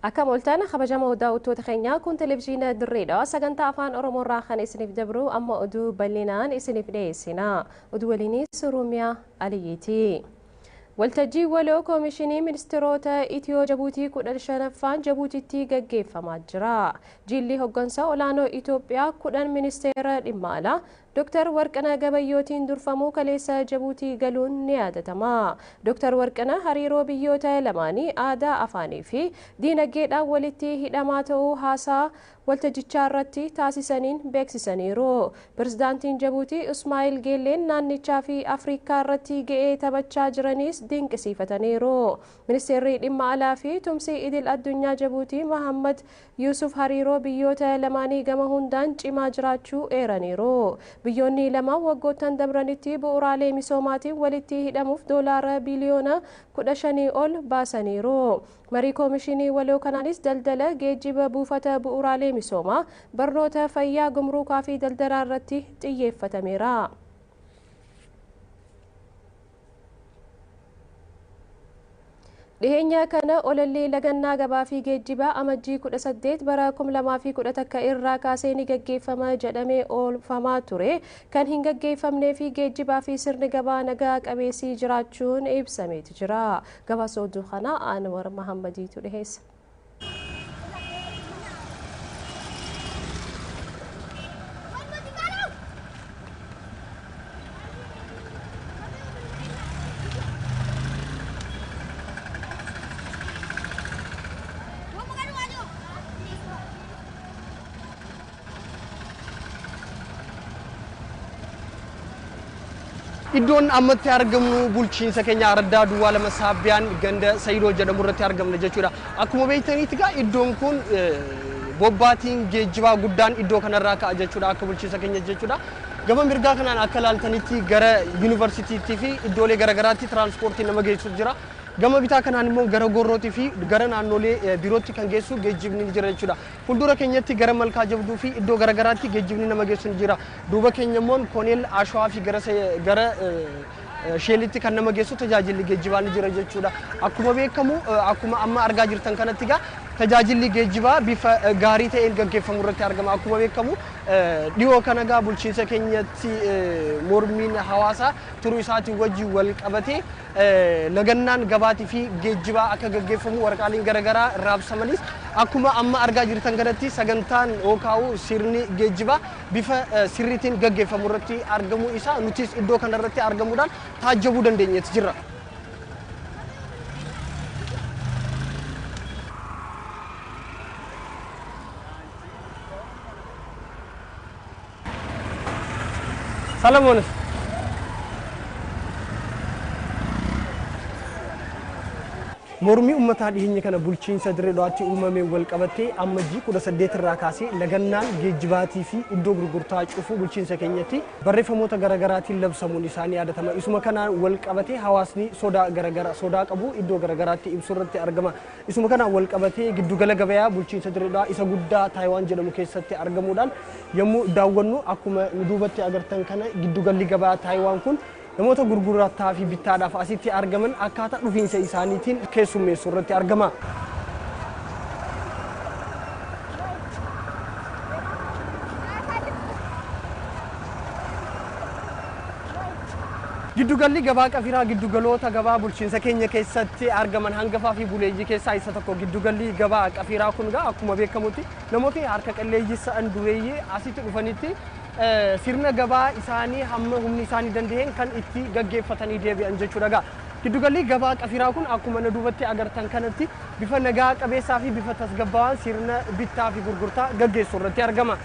Akka mooltaan kabajamoo daawwattoota keenyaa kun televizyiina dirreedha. Sagantaa afaan Oromoo irraa kan isiniif dabru amma oduu bal'inaan isiniif dhiyeessina. Oduu waliinis Oromiyaa Aliyyiiti. Waltajjii waloo koomishinii ministeerota Itiyoo Jabuutii 15ffaan Jabuutiitti gaggeeffamaa jira. Jilli hoggansa olaanoo Itoophiyaa 10 ministeera dhimma alaa Dr. Warqinaa Gabayyootiin durfamuu kaleessa Jabuutii galuun ni yaadatama. Dr. Warqinaa hariiroo biyyoota lamaanii aadaa, afaanii fi diinagdeedhaan walitti hidhamaa ta'uu haasaa waltajjichaa irratti taasisaniin beeksisaniiru. Pirezidaantiin Jabuutii Ismaa'il Geelleen naannichaa fi Afrikaa irratti ga'ee taphachaa jiranis dinqisiifataniiru. Ministeerri dhimma alaa fi tumsi idil addunyaa Jabuutii Mahammad Yuusuf hariiroo biyyoota lamaanii gama hundaan cimaa jiraachuu eeraniiru. Biyyoonni lama waggoottan dabranitti bu'uuraalee misoomaatiin walitti hidhamuuf doolaara biliyoona 15 ol baasaniiru. Marii koomishinii waloo kanaanis daldala, geejjiba, buufata bu'uuraalee misoomaa, barnoota, fayyaa, gumruukaa fi daldalaa irratti xiyyeeffatameera. Dhiheenya kana olallee lagannaa gabaa fi geejjibaa amajjii 18 bara 2011 irraa kaasee ni gaggeeffama jedhamee oolfamaa ture kan hin gaggeeffamnee fi geejjibaa fi sirni gabaa nagaa qabeessii jiraachuun ibsameeti jira. Gabaasa oduu kanaa Anwar Mahammadiitu dhiheessa. Iddoon ammatti argamnu bulchiinsa keenya Araddaa Duwwaa 2 Saabbiyaan ganda Sayidoo jedhamu irratti argamna jechuudha. Akkuma beektanitti egaa iddoon kun bobbaatiin geejjibaa guddaan iddoo kanarraa ka'a jechuudha akka bulchiinsa keenya jechuudha. Gama mirgaa kanaan akka ilaaltanitti gara yuunivarsiitiitti fi iddoolee garaagaraatti tiraanspoortiin nama geessu jira. Gama bitaa kanaan immoo gara Gorrootii fi gara naannolee birootti kan geessu geejjibni ni jira jechuudha. Fuuldura keenyatti gara Malkaa Jabduu fi iddoo garaagaraatti geejjibni nama geessu ni jira. Duuba keenya immoo Kooneel Ashawaa fi gara Sheelitti kan nama geessu tajaajilli geejjibaa ni jira jechuudha. Akkuma beekamu akkuma amma argaa jirtan kanatti egaa tajaajilli geejjibaa bifa gaarii ta'een gaggeeffamu irratti argama. Akkuma beekamu dhiyoo kana egaa bulchiinsa keenyatti mormiin hawaasaa turuu isaatiin wajjin wal qabatee lagannaan gabaatii fi geejjibaa akka gaggeeffamu waraqaaleen garaagaraa raabsamanis akkuma amma argaa jirtan kanatti sagantaan yookaan sirni geejjibaa bifa sirriitiin gaggeeffamu irratti argamuu isaa nutis iddoo kanarratti argamuudhaan taajjabuu dandeenyeetu jirra. Salamonis. Mormii uummataa dhiyeenya kana bulchiinsa Dirree Dhawaatti uumameen wal qabatee amajjii 18 irraa kaasee lagannaan geejjibaatii fi iddoo gurgurtaa cufuu bulchiinsa keenyatti barreeffamoota garaagaraatiin labsamuun isaanii yaadatama. Isuma kanaan wal qabatee hawaasni sodaa garaagaraa sodaa qabu iddoo garaagaraatti ibsu irratti argama. Isuma kanaan wal qabatee giddugala gabayaa bulchiinsa Dirree Dhawaa isa guddaa Taayiwaan jedhamu keessatti argamuudhaan yommuu daawwannu akkuma nu duubatti agartan kana giddugalli gabaa Taayiwaan kun namoota gurgurtaa fi bittaadhaaf asitti argaman akkaataa dhufiinsa isaaniitiin keessummeessu irratti argama. Giddugalli gabaa Qafiraa giddugaloota gabaa bulchiinsa keenya keessatti argaman hangafaa fi buleeyyii keessaa isa tokko. Giddugalli gabaa Qafiraa kun egaa akkuma beekamutti namoota harka qalleeyyii sa'an dureeyyii asitti dhufanitti sirna gabaa isaanii hamma humni isaanii danda'een kan itti gaggeeffatanii deebi'an jechuudha egaa. Giddugalli gabaa Qafiraa kun akkuma na duubatti agartan kanatti bifa nagaa qabeessaa fi bifa tasgabbaawaan sirna bittaa fi gurgurtaa gaggeessu irratti argama.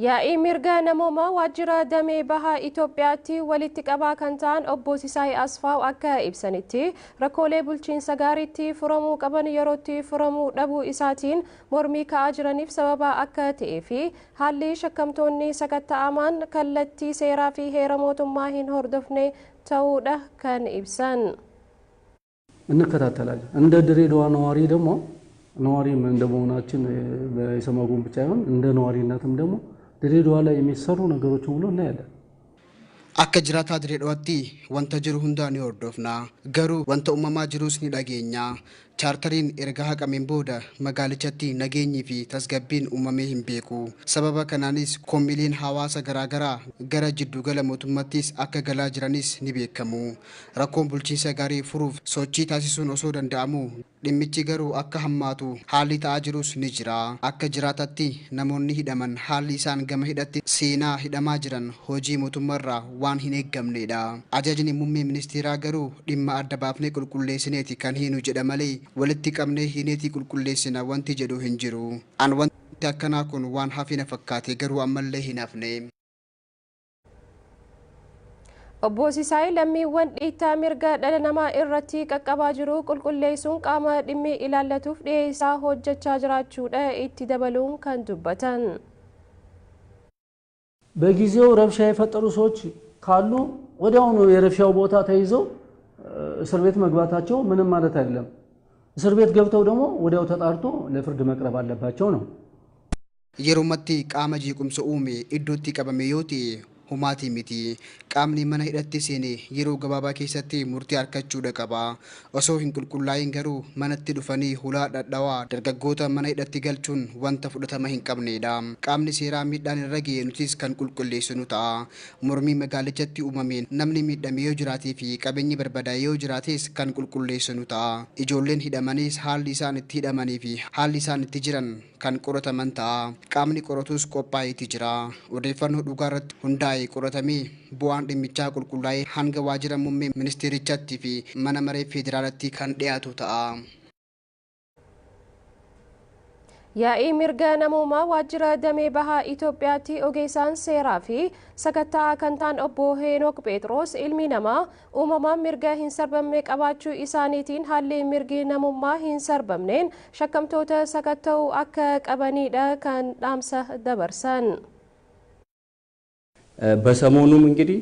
Yaa'ii mirga namoomaa waajjira damee bahaa Itoophiyaatti walitti qabaa kan ta'an obbo Sisaay Asfaaw akka ibsanitti rakkoolee bulchiinsa gaariitti furamuu qaban yerootti furamuu dhabuu isaatiin mormii ka'aa jiraniif sababa akka ta'ee fi haalli shakkamtoonni sakatta'aman kallattii seeraa fi heera mootummaa hin hordofne ta'uudha kan ibsan. እንከታተላለን። እንደ ድሬዳዋ ነዋሪ ደግሞ ነዋሪም እንደመሆናችን በኢሰመጉም ብቻ ሳይሆን እንደ ነዋሪነትም ደግሞ ድሬዳዋ ላይ የሚሰሩ ነገሮችን ሁሉ እናያለን። Akka jiraataa Dirree Dhawaatti wanta jiru hundaa ni hordofna. Garuu wanta uumamaa jirus ni dhageenya. Chaartariin erga haqameen booda magaalichatti nageenyii fi tasgabbiin uumamee hin beeku. Sababa kanaanis komiileen hawaasa garaagaraa gara jiddugala mootummaattis akka galaa jiranis ni beekamu. Rakkoon bulchiinsa gaarii furuuf sochii taasisuun osoo danda'amu dhimmichi garuu akka hammaatu haalli ta'aa jirus ni jira. Akka jiraatatti namoonni hidhaman haalli isaan gama hidhatti seenaa hidhamaa jiran hojii mootummaarraa waan hin eeggamnedha. Ajajni muummee ministeeraa garuu dhimma adda baafnee qulqulleessineeti kan hiinu jedha malee walitti qabnee hiineetii qulqulleessina wanti jedhu hin jiru. An wanti akkanaa kun waan hafina fakkaate garuu ammallee hin hafne. Obbo Sisaay lammiiwwan dhiittaa mirga dhala namaa irratti qaqqabaa jiru qulqulleessuun qaama dhimmi ilaallatuuf dhiyeessaa hojjechaa jiraachuudha itti dabaluun kan dubbatan. በጊዜው ረብሻ የፈጠሩ ሰዎች ካሉ ወዲያውኑ የረብሻው ቦታ ተይዘው እስር ቤት መግባታቸው ምንም ማለት አይደለም። እስር ቤት ገብተው ደግሞ ወዲያው ተጣርቶ ለፍርድ መቅረብ አለባቸው ነው። Yerumatti qaama jeequmsa uume iddootti qabame yoo ta'e humaatii miti. Qaamni mana hidhatti seene yeroo gabaabaa keessatti murtii argachuudha qaba. Osoo hin qulqullaa'in garuu manatti dhufanii hulaa dhadhawaa dargaggoota mana hidhatti galchuun wanta fudhatama hin qabnedha. Qaamni seeraa miidhaan irra ga'e nutis kan qulqulleessinu ta'a. Mormii magaalichatti uumameen namni miidhame yoo jiraatee fi qabeenyi barbadaa'e yoo jiraates kan qulqulleessinu ta'a. Ijoolleen hidhamanis haalli isaan itti hidhamanii fi haalli isaan itti jiran kan qorataman ta'a. Qaamni qoratus qophaa'eeti jira. Odeeffannoo dhugaa irratti hundaa'e qoratamee bu'aan dhimmichaa qulqullaa'ee hanga waajjira muummee ministeerichaatti fi mana maree federaalatti kan dhiyaatu ta'a. Yaa'ii mirga namoomaa waajjira damee bahaa Itoophiyaatti ogeessaan seeraa fi sakatta'aa kan ta'an obbo Heenok Phexros ilmi namaa uumamaan mirga hin sarbamne qabaachuu isaaniitiin haalli mirgi namummaa hin sarbamneen shakkamtoota sakatta'uu akka qabanidha kan dhaamsa dabarsan. በሰሞኑም እንግዲህ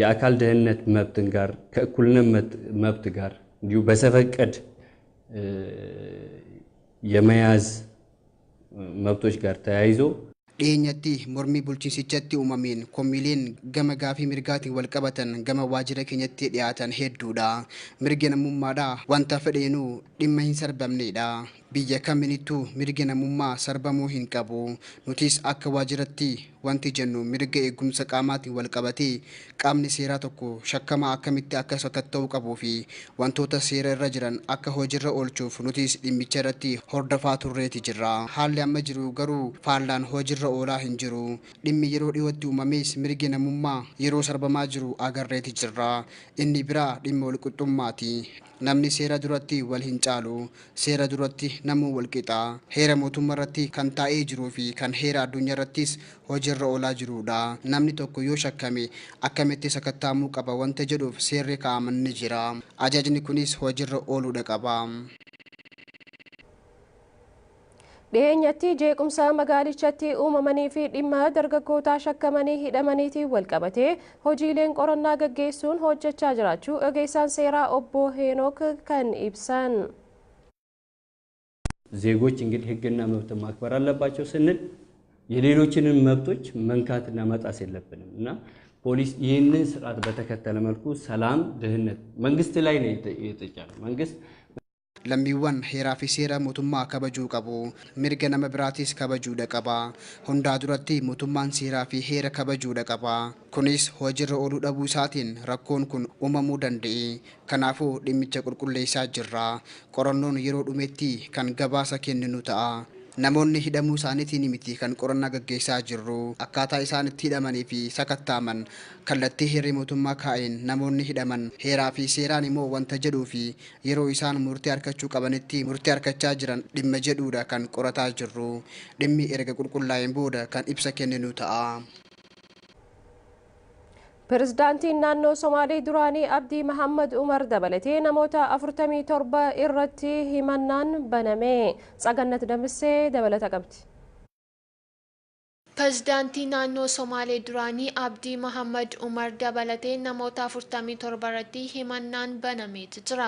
የአካል ደህንነት መብትን ጋር ከእኩልነት መብት ጋር እንዲሁ በዘፈቀድ የመያዝ መብቶች ጋር ተያይዞ Dhiyeenyatti mormii bulchiinsichatti uumameen komiileen gama gaafii mirgaatiin wal qabatan gama waajjira keenyatti dhiyaatan hedduudha. Mirgi namummaadha wanta fedheenuu dhimma hin sarbamnedha. Biyya kaminittuu mirgi namummaa sarbamuu hin qabu. Nutis akka waajjiratti wanti jennu mirga eegumsa qaamaatiin wal qabatee qaamni seeraa tokko shakkamaa akkamitti akka sakatta'uu qabuu fi wantoota seera irra jiran akka hojiirra oolchuuf nutis dhimmicha irratti hordofaa turreeti jirra. Haalli amma jiru garuu faallaan hojiirra oolaa hin jiru. Dhimmi yeroo dhiyootti uumames mirgi namummaa yeroo sarbamaa jiru agarreeti jirra. Inni biraa dhimma walqixxummaati. Namni seera duratti wal hin caalu. Seera duratti namuu wal qixa. Heera mootummaa irratti kan taa'ee jiruu fi kan heera addunyaa irrattis hojiirra oolaa jirudha. Namni tokko yoo shakkame akkamitti sakatta'amuu qaba wanta jedhuuf seerri kaa'aman ni jira. Ajajni kunis hojiirra ooluudha qaba. Dhiyeenyatti jeequmsa magaalichatti uumamanii fi dhimma dargaggootaa shakkamanii hidhamaniitiin wal qabatee hojiileen qorannaa gaggeessuun hojjechaa jiraachuu ogeessaan seeraa obbo Heenok kan ibsan. ዜጎች እንግዲህ ሕግና መብት ማክበር አለባቸው ስንል የሌሎችንን መብቶች መንካትና መጣስ የለብንም እና ፖሊስ ይህንን ስርዓት በተከተለ መልኩ ሰላም፣ ደህንነት መንግስት ላይ ነው የተጫነው። መንግስት Lammiiwwan heeraa fi seera mootummaa kabajuu qabu. Mirga nama biraatis kabajuudha qaba. Hundaa duratti mootummaan seeraa fi heera kabajuudha qaba. Kunis hojiirra ooluu dhabuu isaatiin rakkoon kun uumamuu danda'e. Kanaafuu dhimmicha qulqulleessaa jirra. Qorannoon yeroo dhumetti kan gabaasa kenninu ta'a. Namoonni hidhamuu isaaniitiin miti kan qorannaa gaggeessaa jirru. Akkaataa isaan itti hidhamanii fi sakatta'aman kallattii heerri mootummaa kaa'een namoonni hidhaman heeraa fi seeraan immoo wanta jedhuu fi yeroo isaan murtii argachuu qabanitti murtii argachaa jiran dhimma jedhuudha kan qorataa jirru. Dhimmi erga qulqullaa'een booda kan ibsa kenninu ta'a. Pirezidaantiin naannoo Somaalee duraanii Abdii Mahammad Umar dabalatee namoota 47 irratti himannaan baname. Tsagannat Damissee dabalata qabdi. Pireezidaantii naannoo Somaalee duraanii Abdii Mahammad Umar dabalatee namoota 47 irratti himannaan banameeti jira.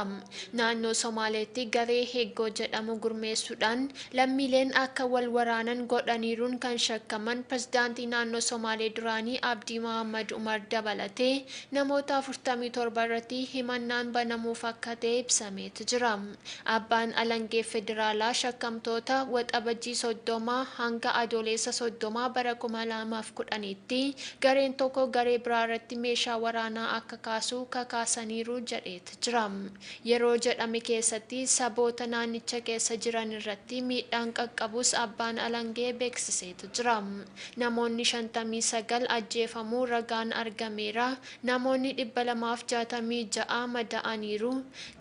Naannoo Somaaleetti garee Heeggoo jedhamu gurmeessuudhaan lammiileen akka wal waraanan godhaniiruun kan shakkaman pireezidaantii naannoo Somaalee duraanii Abdii Mahammad Umar dabalatee namoota 47 irratti himannaan banamuuf akka ta'e ibsameeti jira. Abbaan alangee federaalaa shakkamtoota Waxabajjii 30 hanga Adoolessa 30 bara 2010tti gareen tokko garee biraa irratti meeshaa waraanaa akka kaasu kakaasaniiru jedheeti jira. Yeroo jedhame keessatti saboota naannicha keessa jiran irratti miidhaan qaqqabus abbaan alangee beeksiseetu jira. Namoonni 59 ajjeefamuu ragaan argameera. Namoonni 266 mada'aniiru.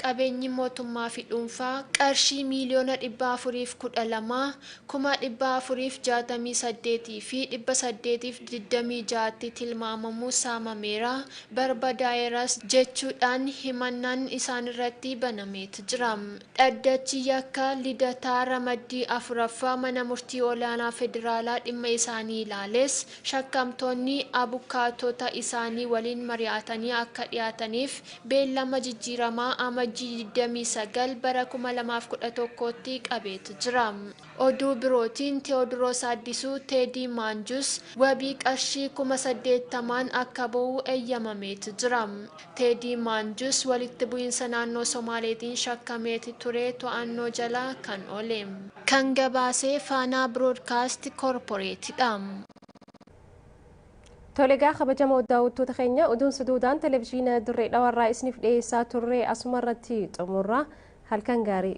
Qabeenyi mootummaa fi dhuunfaa qarshii miiliyoona 412 468 fi 826tti tilmaamamuu saamameera, barbadaa'eeras jechuudhaan himannaan isaan irratti banameeti jira. Dhaddachi yakka Lidataa ramaddii afuraffaa mana murtii olaanaa federaalaa dhimma isaanii ilaales shakkamtoonni abukaatota isaanii waliin mari'atanii akka dhiyaataniif beellama jijjiiramaa Amajjii 29 bara 2011tti qabeetu jira. Oduu birootiin, Teewodiroos Addisuu Teedii Maanjus wabii qarshii 80,000n akka ba'u eeyyamameetu jira. Teedii Maanjus walitti bu'iinsa naannoo Somaaleetiin shakkameeti ture to'annoo jala kan oole. Kan gabaasee Faanaa Biroodkaast Koorporeetidha. Tolegaa, kabajamoo daawwattoota keenya, oduun suduudaan televizyiina Dirree Dhawarraa isiniif dhiyeessaa turre asuma irratti xumurra. Halkan gaarii.